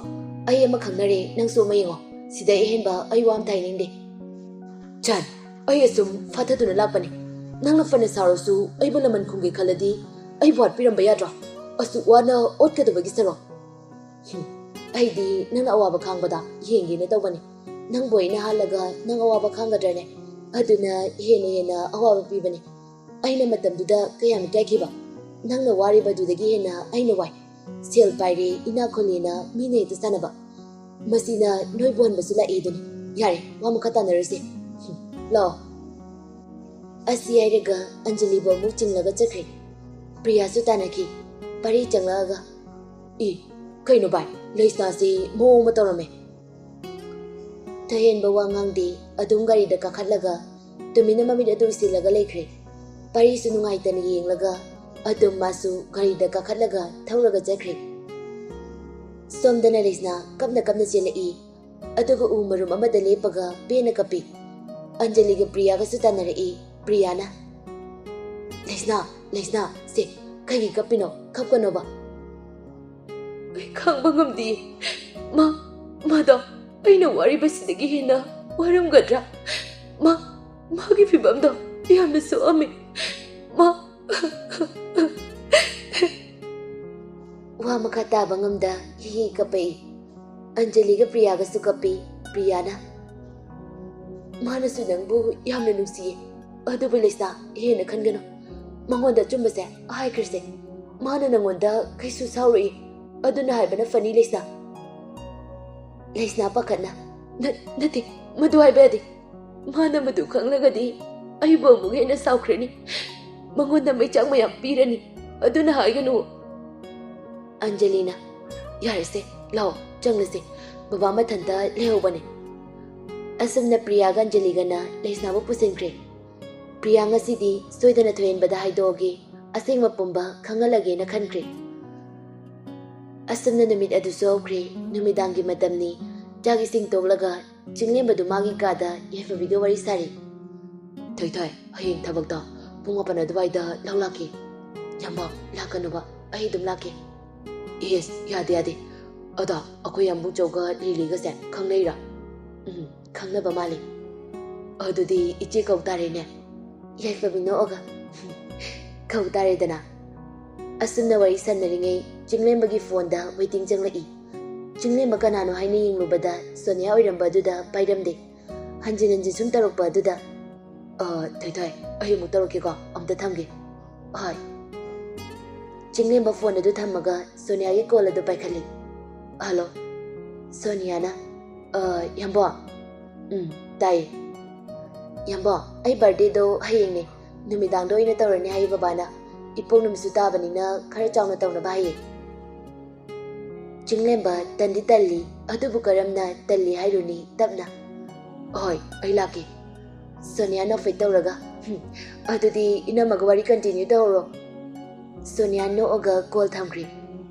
ꯑꯩ ꯑꯃ ꯈꯪꯅꯔꯦ, ꯅꯪꯁꯨ ꯑꯃ ꯌꯦꯡꯉꯣ꯫ ꯁꯤꯗꯩ ꯑꯍꯦꯟꯕ ꯑꯩ ꯋꯥ ꯑꯝꯇ ꯍꯥꯏꯅꯤꯡꯗꯦ꯫" "ꯆꯟ, ꯑꯩ ꯑꯁꯨꯝ ꯐꯥꯊꯗꯨꯅ ꯂꯥꯛꯄꯅꯤ꯫ ꯅꯪꯅ ꯐꯅ ꯁꯥꯎꯔꯁꯨ ꯑꯩꯕꯨ ꯂꯃꯟ ꯈꯨꯝꯒꯦ ꯈꯜꯂꯗꯤ ꯑꯩꯕꯨ ꯍꯥꯠꯄꯤꯔꯝꯕ ꯌꯥꯗ꯭ꯔꯣ? ꯑꯁꯨꯛ ꯋꯥꯅ ꯑꯣꯠꯀꯗꯕꯒꯤ ꯁꯔꯨꯛ꯫" "ꯍꯨꯝ, ꯑꯩꯗꯤ ꯅꯪꯅ ꯑꯋꯥꯕ ꯈꯥꯡꯕꯗ ꯌꯦꯡꯒꯦꯅ ꯇꯧꯕꯅꯤ꯫ ꯅꯪꯕꯨ ꯑꯩꯅ ꯍꯥꯠꯂꯒ ꯅꯪ ꯑꯋꯥꯕ ꯈꯥꯡꯒꯗ꯭ꯔꯅꯦ? ꯑꯗꯨꯅ ꯍꯦꯟꯅ ꯍꯦꯟꯅ ꯑꯋꯥꯕ ꯄꯤꯕꯅꯤ꯫ ꯑꯩꯅ ꯃꯇꯝꯗꯨꯗ ꯀꯌꯥꯝ ꯏꯀꯥꯏꯈꯤꯕ꯫ ꯅꯪꯅ ꯋꯥꯔꯤꯕꯗꯨꯗꯒꯤ ꯍꯦꯟꯅ ꯑꯩꯅ ꯋꯥꯏ꯫ ꯁꯦꯜ ꯄꯥꯏꯔꯦ, ꯏꯅꯥꯛ ꯈꯨꯜꯂꯦꯅ ꯃꯤꯅ ꯍꯦꯛꯇ ꯁꯥꯟꯅꯕ꯫ ꯃꯁꯤꯅ ꯅꯣꯏꯕꯨ ꯍꯟꯕꯁꯨ ꯂꯥꯛꯏꯗꯨꯅꯤ꯫ ꯌꯥꯔꯦ, ꯋꯥ ꯃꯈꯥ ꯇꯥꯅꯔꯣꯏꯁꯦ꯫ ꯍꯨꯝ, ꯂꯥꯛꯑꯣ꯫" ꯑꯁꯤ ꯍꯥꯏꯔꯒ ꯑꯟꯖꯂꯤꯕꯨ ꯑꯃꯨꯛ ꯆꯤꯡꯂꯒ ꯆꯠꯈ꯭ꯔꯦ꯫ ꯄ꯭ꯔꯤꯌꯥꯁꯨ ꯇꯥꯟꯅꯈꯤ꯫ ꯄꯥꯔꯤ ꯆꯪꯂꯛꯑꯒ, "ꯏ, ꯀꯩꯅꯣ ꯚꯥꯏ, ꯂꯩꯁꯅꯥꯁꯤ ꯃꯑꯣꯡ ꯑꯃ ꯇꯧꯔꯝꯃꯦ꯫" ꯊꯣꯏꯍꯦꯟꯕ ꯋꯥ ꯉꯥꯡꯗꯦ, ꯑꯗꯨꯝ ꯒꯥꯔꯤꯗ ꯀꯥꯈꯠꯂꯒ ꯇꯨꯃꯤꯟꯅ ꯃꯃꯤꯠ ꯑꯗꯨ ꯎꯏꯁꯤꯜꯂꯒ ꯂꯩꯈ꯭ꯔꯦ꯫ ꯄꯥꯔꯤꯁꯨ ꯅꯨꯡꯉꯥꯏꯇꯅ ꯌꯦꯡꯂꯒ ꯑꯗꯨꯝ ꯃꯥꯁꯨ ꯒꯥꯔꯤꯗ ꯀꯥꯈꯠꯂꯒ ꯊꯧꯔꯒ ꯆꯠꯈ꯭ꯔꯦ꯫ ꯁꯣꯝꯗꯅ ꯂꯩꯁꯅꯥ ꯀꯞꯅ ꯀꯞꯅ ꯆꯦꯜꯂꯛꯏ꯫ ꯑꯗꯨꯒ ꯎ ꯃꯔꯨꯝ ꯑꯃꯗ ꯂꯦꯞꯄꯒ ꯄꯦꯟꯅ ꯀꯞꯄꯤ꯫ ꯑꯟꯖꯂꯤꯒ ꯄ꯭ꯔꯤꯌꯥꯒꯁꯨ ꯇꯥꯟꯅꯔꯛꯏ꯫ ꯄ꯭ꯔꯤꯌꯥꯅ, "ꯂꯩꯁꯅꯥ, ꯂꯩꯁꯅꯥ, ꯁꯦ, ꯀꯩꯒꯤ ꯀꯞꯄꯤꯅꯣ? ꯀꯞꯀꯅꯣꯕ꯫" "ꯑꯩ ꯈꯥꯡꯕ ꯉꯝꯗꯤꯌꯦ꯫ ꯃꯥ, ꯃꯥꯗꯣ ꯑꯩꯅ ꯋꯥꯔꯤꯕꯁꯤꯗꯒꯤ ꯍꯦꯟꯅ ꯋꯥꯔꯝꯒꯗ꯭ꯔꯥ? ꯃꯥ, ꯃꯥꯒꯤ ꯐꯤꯕꯝꯗꯣ ꯌꯥꯝꯅ ꯁꯣꯛꯑꯝꯃꯤ꯫ ꯃꯥ꯫" ꯋꯥ ꯃꯈꯥ ꯇꯥꯕ ꯉꯝꯗ ꯍꯤ ꯍꯤ ꯀꯞꯄꯛꯏ꯫ ꯑꯟꯖꯂꯤꯒ ꯄ꯭ꯔꯤꯌꯥꯒꯁꯨ ꯀꯞꯄꯤ꯫ ꯄ꯭ꯔꯤꯌꯥꯅ, "ꯃꯥꯅꯁꯨ ꯅꯪꯕꯨ ꯌꯥꯝꯅ ꯅꯨꯡꯁꯤꯌꯦ꯫ ꯑꯗꯨꯕꯨ ꯂꯩꯁꯅꯥ, ꯍꯦꯟꯅ ꯈꯟꯒꯅꯨ꯫ ꯃꯉꯣꯟꯗ ꯑꯆꯨꯝꯕꯁꯦ ꯍꯥꯏꯈ꯭ꯔꯁꯦ꯫ ꯃꯥꯅ ꯅꯪꯉꯣꯟꯗ ꯀꯩꯁꯨ ꯁꯥꯎꯔꯣꯏꯌꯦ꯫ ꯑꯗꯨꯅ ꯍꯥꯏꯕꯅ ꯐꯅꯤ, ꯂꯩꯁꯅꯥ꯫" ꯂꯩꯁꯅꯥ ꯄꯥꯈꯠꯅ, "ꯅ-, ꯅꯠꯇꯦ, ꯃꯗꯨ ꯍꯥꯏꯕ ꯌꯥꯗꯦ꯫ ꯃꯥꯅ ꯃꯗꯨ ꯈꯪꯂꯒꯗꯤ ꯑꯩꯕꯨ ꯑꯃꯨꯛ ꯍꯦꯟꯅ ꯁꯥꯎꯈ꯭ꯔꯅꯤ꯫ ꯃꯉꯣꯟꯗ ꯃꯩꯆꯥꯛ ꯃꯌꯥꯝ ꯄꯤꯔꯅꯤ꯫ ꯑꯗꯨꯅ ꯍꯥꯏꯒꯅꯨ꯫" ꯑꯟꯖꯂꯤꯅ, ꯌꯥꯔꯦꯁꯦ, ꯂꯥꯛꯑꯣ, ꯆꯪꯂꯁꯦ꯫ ꯕꯕꯥ ꯃꯊꯟꯇ ꯂꯩꯍꯧꯕꯅꯦ꯫ ꯑꯁꯨꯝꯅ ꯄ꯭ꯔꯤꯌꯥꯒ ꯑꯟꯖꯂꯤꯒꯅ ꯂꯩꯁꯅꯥꯕꯨ ꯄꯨꯁꯤꯟꯈ꯭ꯔꯦ꯫ ꯄ꯭ꯔꯤꯌꯥ ꯉꯁꯤꯗꯤ ꯁꯣꯏꯗꯅ ꯊꯣꯏꯍꯦꯟꯕꯗ ꯍꯥꯏꯗꯣꯛꯑꯒꯦ, ꯑꯁꯦꯡꯕ ꯄꯨꯝꯕ ꯈꯪꯍꯜꯂꯒꯦꯅ ꯈꯟꯈ꯭ꯔꯦ꯫ ꯑꯁꯨꯝꯅ ꯅꯨꯃꯤꯠ ꯑꯗꯨꯁꯨ ꯍꯧꯈ꯭ꯔꯦ꯫ ꯅꯨꯃꯤꯗꯥꯡꯒꯤ ꯃꯇꯝꯅꯤ꯫ ꯆꯥꯛ ꯏꯁꯤꯡ ꯇꯣꯛꯂꯒ ꯆꯤꯡꯂꯦꯝꯕꯗꯨ ꯃꯥꯒꯤ ꯀꯥꯗ ꯌꯥꯏꯐꯕꯤꯒ ꯋꯥꯔꯤ ꯁꯥꯔꯤ꯫ "ꯊꯣꯏꯊꯣꯏ, ꯍꯌꯦꯡ ꯊꯕꯛꯇꯣ ꯄꯨꯡ ꯃꯥꯄꯟ ꯑꯗꯨꯋꯥꯏꯗ ꯂꯧ ꯂꯥꯛꯀꯦ꯫ ꯌꯥꯝꯕ, ꯂꯥꯛꯀꯅꯨꯕ, ꯑꯩ ꯑꯗꯨꯝ ꯂꯥꯛꯀꯦ꯫" "ꯏꯁ, ꯌꯥꯗꯦ, ꯌꯥꯗꯦ꯫ ꯑꯗꯣ ꯑꯩꯈꯣꯏ ꯌꯥꯝꯕꯨꯡꯆꯧꯒ ꯂꯤꯂꯤꯒꯁꯦ ꯈꯪꯅꯩꯔꯣ?" "ꯎꯝ, ꯈꯪꯅꯕ ꯃꯥꯜꯂꯤ꯫" "ꯑꯗꯨꯗꯤ ꯏꯆꯦ ꯀꯧ ꯇꯥꯔꯦꯅꯦ꯫" ꯌꯥꯏꯐꯕꯤ ꯅꯣꯛꯑꯒ, "ꯀꯧ ꯇꯥꯔꯦꯗꯅ꯫" ꯑꯁꯨꯝꯅ ꯋꯥꯔꯤ ꯁꯥꯟꯅꯔꯤꯉꯩ ꯆꯤꯡꯂꯦꯝꯕꯒꯤ ꯐꯣꯟꯗ ꯋꯦꯇꯤꯡ ꯆꯪꯂꯛꯏ꯫ ꯆꯤꯡꯂꯦꯝꯕ ꯀꯅꯥꯅꯣ ꯍꯥꯏꯅ ꯌꯦꯡꯂꯨꯕꯗ ꯁꯣꯅꯤꯌꯥ ꯑꯣꯏꯔꯝꯕ ꯑꯗꯨꯗ ꯄꯥꯏꯔꯝꯗꯦ꯫ ꯍꯟꯖꯤꯟ ꯍꯟꯖꯤꯟ ꯁꯨꯝ ꯇꯧꯔꯛꯄ ꯑꯗꯨꯗ, "ꯑ, ꯊꯣꯏꯊꯣꯏ, ꯑꯩ ꯑꯃꯨꯛ ꯇꯧꯔꯛꯀꯦꯀꯣ, ꯑꯝꯇ ꯊꯝꯒꯦ꯫" "ꯍꯣꯏ꯫" ꯆꯤꯡꯂꯦꯝꯕ ꯐꯣꯟ ꯑꯗꯨ ꯊꯝꯃꯒ ꯁꯣꯅꯤꯌꯥꯒꯤ ꯀꯣꯜ ꯑꯗꯨ ꯄꯥꯏꯈꯠꯂꯤ꯫ "ꯍꯜꯂꯣ꯫" ꯁꯣꯅꯤꯌꯥꯅ, "ꯑ, ꯌꯥꯝꯕꯣ꯫" "ꯎꯝ, ꯇꯥꯏꯌꯦ꯫" "ꯌꯥꯝꯕꯣ, ꯑꯩ ꯕꯥꯔꯗꯦꯗꯣ ꯍꯌꯦꯡꯅꯦ, ꯅꯨꯃꯤꯗꯥꯡꯗ ꯑꯣꯏꯅ ꯇꯧꯔꯅꯤ ꯍꯥꯏꯌꯦ ꯕꯕꯥꯅ꯫ ꯏꯄꯣꯛ ꯅꯨꯃꯤꯠꯁꯨ ꯇꯥꯕꯅꯤꯅ ꯈꯔ ꯆꯥꯎꯅ ꯇꯧꯅꯕ ꯍꯥꯏꯌꯦ꯫" ꯆꯤꯡꯂꯦꯝꯕ ꯇꯟꯗꯤ ꯇꯜꯂꯤ, ꯑꯗꯨꯕꯨ ꯀꯔꯝꯅ ꯇꯜꯂꯤ ꯍꯥꯏꯔꯨꯅꯤ? ꯇꯞꯅ, "ꯍꯣꯏ, ꯑꯩ ꯂꯥꯛꯀꯦ꯫" ꯁꯣꯅꯤꯌꯥ ꯅꯣꯛꯐꯦꯠ ꯇꯧꯔꯒ, "ꯍꯨꯝ, ꯑꯗꯨꯗꯤ ꯏꯅꯝꯃꯒ ꯋꯥꯔꯤ ꯀꯟꯇꯤꯅ꯭ꯌꯨ ꯇꯧꯍꯧꯔꯣ꯫" ꯁꯣꯅꯤꯌꯥ ꯅꯣꯛꯑꯒ ꯀꯣꯜ ꯊꯝꯈ꯭ꯔꯦ꯫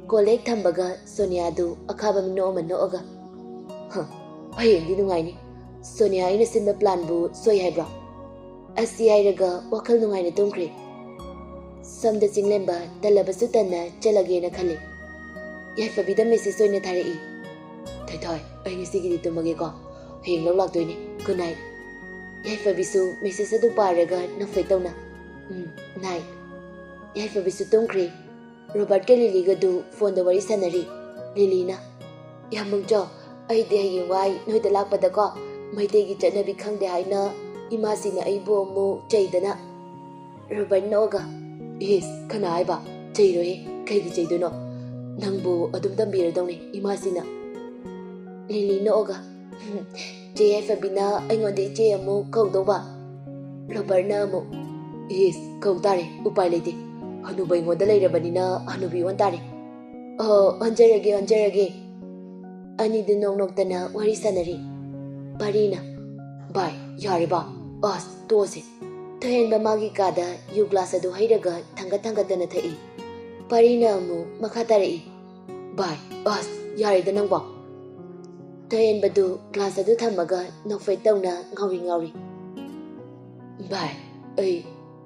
ꯀꯣꯜ ꯍꯦꯛ ꯊꯝꯕꯒ ꯁꯣꯅꯤꯌꯥꯗꯨ ꯑꯈꯥꯕ ꯃꯤꯅꯣꯛ ꯑꯃ ꯅꯣꯛꯑꯒ, "ꯍ, ꯍꯌꯦꯡꯗꯤ ꯅꯨꯡꯉꯥꯏꯅꯤ꯫ ꯁꯣꯅꯤꯌꯥ, ꯑꯩꯅ ꯁꯤꯟꯕ ꯄ꯭ꯂꯥꯟꯕꯨ ꯁꯣꯏ ꯍꯥꯏꯕ꯭ꯔꯣ?" ꯑꯁꯤ ꯍꯥꯏꯔꯒ ꯋꯥꯈꯜ ꯅꯨꯡꯉꯥꯏꯅ ꯇꯨꯝꯈ꯭ꯔꯦ꯫ ꯁꯣꯝꯗ ꯆꯤꯡꯂꯦꯝꯕ ꯇꯜꯂꯕꯁꯨ ꯇꯟꯅ ꯆꯠꯂꯒꯦꯅ ꯈꯜꯂꯤ꯫ ꯌꯥꯏꯐꯕꯤꯗ ꯃꯦꯁꯦꯖ ꯑꯣꯏꯅ ꯊꯥꯔꯛꯏ꯫ "ꯊꯣꯏꯊꯣꯏ, ꯑꯩ ꯉꯁꯤꯒꯤꯗꯤ ꯇꯨꯝꯃꯒꯦꯀꯣ꯫ ꯍꯌꯦꯡ ꯂꯧ ꯂꯥꯛꯇꯣꯏꯅꯦ꯫ Good night." ꯌꯥꯏꯐꯕꯤꯁꯨ ꯃꯦꯁꯦꯖ ꯑꯗꯨ ꯄꯥꯔꯒ ꯅꯣꯛꯐꯦꯠ ꯇꯧꯅ, "ꯎꯝ, ꯅꯥꯏꯠ꯫" ꯌꯥꯏꯐꯕꯤꯁꯨ ꯇꯨꯝꯈ꯭ꯔꯦ꯫ ꯔꯣꯕꯥꯔꯠꯀ ꯂꯤꯂꯤꯒꯗꯨ ꯐꯣꯟꯗ ꯋꯥꯔꯤ ꯁꯥꯟꯅꯔꯤ꯫ ꯂꯤꯂꯤꯅ, "ꯌꯥꯝꯕꯨꯡꯆꯧ, ꯑꯩꯗꯤ ꯍꯌꯦꯡꯋꯥꯏ ꯅꯣꯏꯗ ꯂꯥꯛꯄꯗꯀꯣ, ꯃꯩꯇꯩꯒꯤ ꯆꯠꯅꯕꯤ ꯈꯪꯗꯦ ꯍꯥꯏꯅ ꯏꯃꯥꯁꯤꯅ ꯑꯩꯕꯨ ꯑꯃꯨꯛ ꯆꯩꯗꯅ꯫" ꯔꯣꯕꯥꯔꯠ ꯅꯣꯛꯑꯒ, "ꯏꯁ, ꯀꯅꯥ ꯍꯥꯏꯕ? ꯆꯩꯔꯣꯏꯍꯦ, ꯀꯩꯒꯤ ꯆꯩꯗꯣꯏꯅꯣ? ꯅꯪꯕꯨ ꯑꯗꯨꯝ ꯇꯝꯕꯤꯔꯗꯧꯅꯦ ꯏꯃꯥꯁꯤꯅ꯫" ꯂꯤꯂꯤ ꯅꯣꯛꯑꯒ, "ꯆꯦ ꯌꯥꯏꯐꯕꯤꯅ ꯑꯩꯉꯣꯟꯗ ꯏꯆꯦ ꯑꯃꯨꯛ ꯀꯧꯗꯧꯕ?" ꯔꯣꯕꯥꯔꯠꯅ ꯑꯃꯨꯛ, "ꯏꯁ, ꯀꯧ ꯇꯥꯔꯦ, ꯎꯄꯥꯏ ꯂꯩꯇꯦ꯫ ꯍꯅꯨꯕ ꯑꯩꯉꯣꯟꯗ ꯂꯩꯔꯕꯅꯤꯅ ꯍꯅꯨꯕꯤ ꯑꯣꯟ ꯇꯥꯔꯦ꯫" "ꯑꯣ, ꯑꯣꯟꯖꯔꯒꯦ, ꯑꯣꯟꯖꯔꯒꯦ꯫" ꯑꯅꯤꯗꯨ ꯅꯣꯛ ꯅꯣꯛꯇꯅ ꯋꯥꯔꯤ ꯁꯥꯟꯅꯔꯤ꯫ ꯄꯥꯔꯤꯅ, "ꯚꯥꯏ, ꯌꯥꯔꯦ ꯚꯥꯏ, ꯑꯁ, ꯇꯣꯛꯑꯁꯦ꯫" ꯊꯣꯏꯍꯦꯟꯕ ꯃꯥꯒꯤ ꯀꯥꯗ ꯌꯨ ꯒ꯭ꯂꯥꯁ ꯑꯗꯨ ꯍꯩꯔꯒ ꯊꯥꯡꯒꯠ ꯊꯥꯡꯒꯠꯇꯅ ꯊꯛꯏ꯫ ꯄꯥꯔꯤꯅ ꯑꯃꯨꯛ ꯃꯈꯥ ꯇꯥꯔꯛꯏ, "ꯚꯥꯏ, ꯑꯁ, ꯌꯥꯔꯦꯗ ꯅꯪꯕꯣ꯫" ꯊꯣꯏꯍꯦꯟꯕꯗꯨ ꯒ꯭ꯂꯥꯁ ꯑꯗꯨ ꯊꯝꯃꯒ ꯅꯣꯛꯐꯦꯠ ꯇꯧꯅ ꯉꯥꯎꯔꯤ ꯉꯥꯎꯔꯤ꯫ "ꯚꯥꯏ, ꯑꯩ,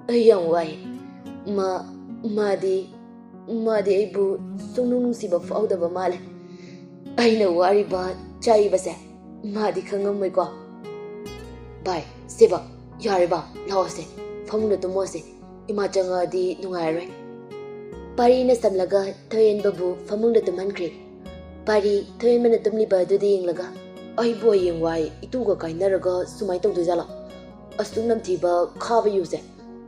ꯑꯩ ꯌꯥꯝ ꯋꯥꯏ꯫ ꯃꯥ, ꯃꯥꯗꯤ, ꯃꯥꯗꯤ ꯑꯩꯕꯨ ꯁꯨꯡꯅꯨꯡ ꯅꯨꯡꯁꯤꯕ ꯐꯥꯎꯗꯕ ꯃꯥꯜꯂꯦ꯫ ꯑꯩꯅ ꯋꯥꯔꯤꯕ ꯆꯥꯛꯏꯕꯁꯦ ꯃꯥꯗꯤ ꯈꯪꯉꯝꯃꯣꯏꯀꯣ꯫ ꯚꯥꯏ, ꯁꯦꯕ, ꯌꯥꯔꯦ ꯚꯥꯏ, ꯂꯥꯛꯑꯣꯁꯦ, ꯐꯃꯨꯡꯗ ꯇꯨꯝꯃꯣꯁꯦ꯫ ꯏꯃꯥ ꯆꯪꯉꯛꯑꯗꯤ ꯅꯨꯡꯉꯥꯏꯔꯔꯣꯏ꯫" ꯄꯥꯔꯤꯅ ꯁꯝꯂꯒ ꯊꯣꯏꯍꯦꯟꯕꯕꯨ ꯐꯃꯨꯡꯗ ꯇꯨꯝꯍꯟꯈ꯭ꯔꯦ꯫ ꯄꯥꯔꯤ ꯊꯣꯏꯍꯦꯟꯕꯅ ꯇꯨꯝꯂꯤꯕ ꯑꯗꯨꯗ ꯌꯦꯡꯂꯒ, "ꯑꯩꯕꯨ ꯍꯌꯦꯡꯋꯥꯏ ꯏꯇꯨꯒ ꯀꯥꯏꯅꯔꯒ ꯁꯨꯃꯥꯏꯅ ꯇꯧꯗꯣꯏꯖꯥꯠꯂꯣ? ꯑꯁꯨꯛ ꯅꯝꯊꯤꯕ ꯈꯥꯕ ꯌꯨꯁꯦ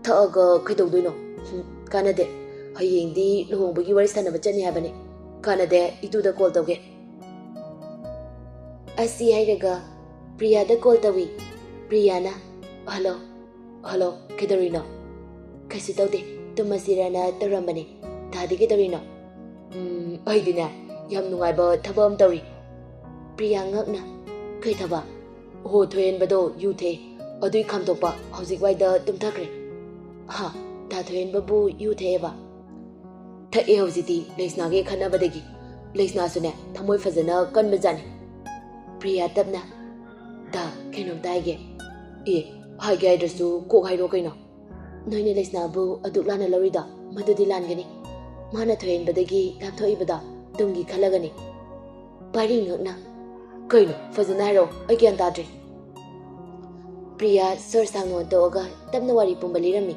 ꯊꯛꯑꯒ ꯀꯩꯗꯧꯗꯣꯏꯅꯣ? ꯍꯨꯝ, ꯀꯥꯟꯅꯗꯦ꯫ ꯍꯌꯦꯡꯗꯤ ꯂꯨꯍꯣꯡꯕꯒꯤ ꯋꯥꯔꯤ ꯁꯥꯟꯅꯕ ꯆꯠꯅꯤ ꯍꯥꯏꯕꯅꯤ꯫ ꯀꯥꯟꯅꯗꯦ, ꯏꯇꯨꯗ ꯀꯣꯜ ꯇꯧꯒꯦ꯫" ꯑꯁꯤ ꯍꯥꯏꯔꯒ ꯄ꯭ꯔꯤꯌꯥꯗ ꯀꯣꯜ ꯇꯧꯏ꯫ ꯄ꯭ꯔꯤꯌꯥꯅ, "ꯍꯜꯂꯣ, ꯍꯜꯂꯣ, ꯀꯩꯗꯧꯔꯤꯅꯣ?" "ꯀꯩꯁꯨ ꯇꯧꯗꯦ, ꯇꯨꯝꯃꯁꯤꯔꯅ ꯇꯧꯔꯝꯕꯅꯦ꯫ ꯗꯥꯗꯤ ꯀꯩꯗꯧꯔꯤꯅꯣ?" "ꯎꯝ, ꯑꯩꯗꯤꯅꯦ, ꯌꯥꯝ ꯅꯨꯡꯉꯥꯏꯕ ꯊꯕꯛ ꯑꯃ ꯇꯧꯔꯤ꯫" ꯄ꯭ꯔꯤꯌꯥ ꯉꯛꯅ, "ꯀꯩ ꯊꯕꯛ?" "ꯑꯣꯍꯣ, ꯊꯣꯏꯍꯦꯟꯕꯗꯣ ꯌꯨ ꯊꯛꯑꯦ, ꯑꯗꯨꯏ ꯈꯥꯝꯗꯣꯛꯄ, ꯍꯧꯖꯤꯛ ꯋꯥꯏꯗ ꯇꯨꯝꯊꯈ꯭ꯔꯦ꯫" "ꯍꯥ, ꯗꯥ ꯊꯣꯏꯍꯦꯟꯕꯕꯨ ꯌꯨ ꯊꯛꯑꯦꯕ?" "ꯊꯛꯑꯦ ꯍꯧꯖꯤꯛꯇꯤ, ꯂꯩꯁꯅꯥꯒ ꯈꯠꯅꯕꯗꯒꯤ꯫ ꯂꯩꯁꯅꯥꯁꯨꯅꯦ, ꯊꯃꯣꯏ ꯐꯖꯅ ꯀꯟꯕꯖꯥꯠꯅꯤ꯫" ꯄ꯭ꯔꯤꯌꯥ ꯇꯞꯅ, "ꯗꯥ, ꯀꯩꯅꯣꯝꯇ ꯍꯥꯏꯒꯦ꯫" "ꯑꯦ, ꯍꯥꯏꯒꯦ ꯍꯥꯏꯗ꯭ꯔꯁꯨ ꯀꯣꯛ ꯍꯥꯏꯔꯣ ꯀꯩꯅꯣ꯫" "ꯅꯣꯏꯅ ꯂꯩꯁꯅꯥꯕꯨ ꯑꯗꯨꯛ ꯂꯥꯟꯅ ꯂꯧꯔꯤꯗꯣ, ꯃꯗꯨꯗꯤ ꯂꯥꯟꯒꯅꯤ꯫ ꯃꯥꯅ ꯊꯣꯏꯍꯦꯟꯕꯗꯒꯤ ꯂꯥꯞꯊꯣꯛꯏꯕꯗꯣ ꯇꯨꯡꯒꯤ ꯈꯜꯂꯒꯅꯤ꯫" ꯄꯥꯔꯤ ꯉꯛꯅ, "ꯀꯩꯅꯣ? ꯐꯖꯅ ꯍꯥꯏꯔꯛꯑꯣ, ꯑꯩ ꯒ꯭ꯌꯥꯟ ꯇꯥꯗ꯭ꯔꯦ꯫" ꯄ꯭ꯔꯤꯌꯥ ꯁꯣꯔ ꯁꯥꯡꯅ ꯑꯣꯟꯊꯣꯛꯑꯒ ꯇꯞꯅ ꯋꯥꯔꯤ ꯄꯨꯝꯕ ꯂꯤꯔꯝꯃꯤ꯫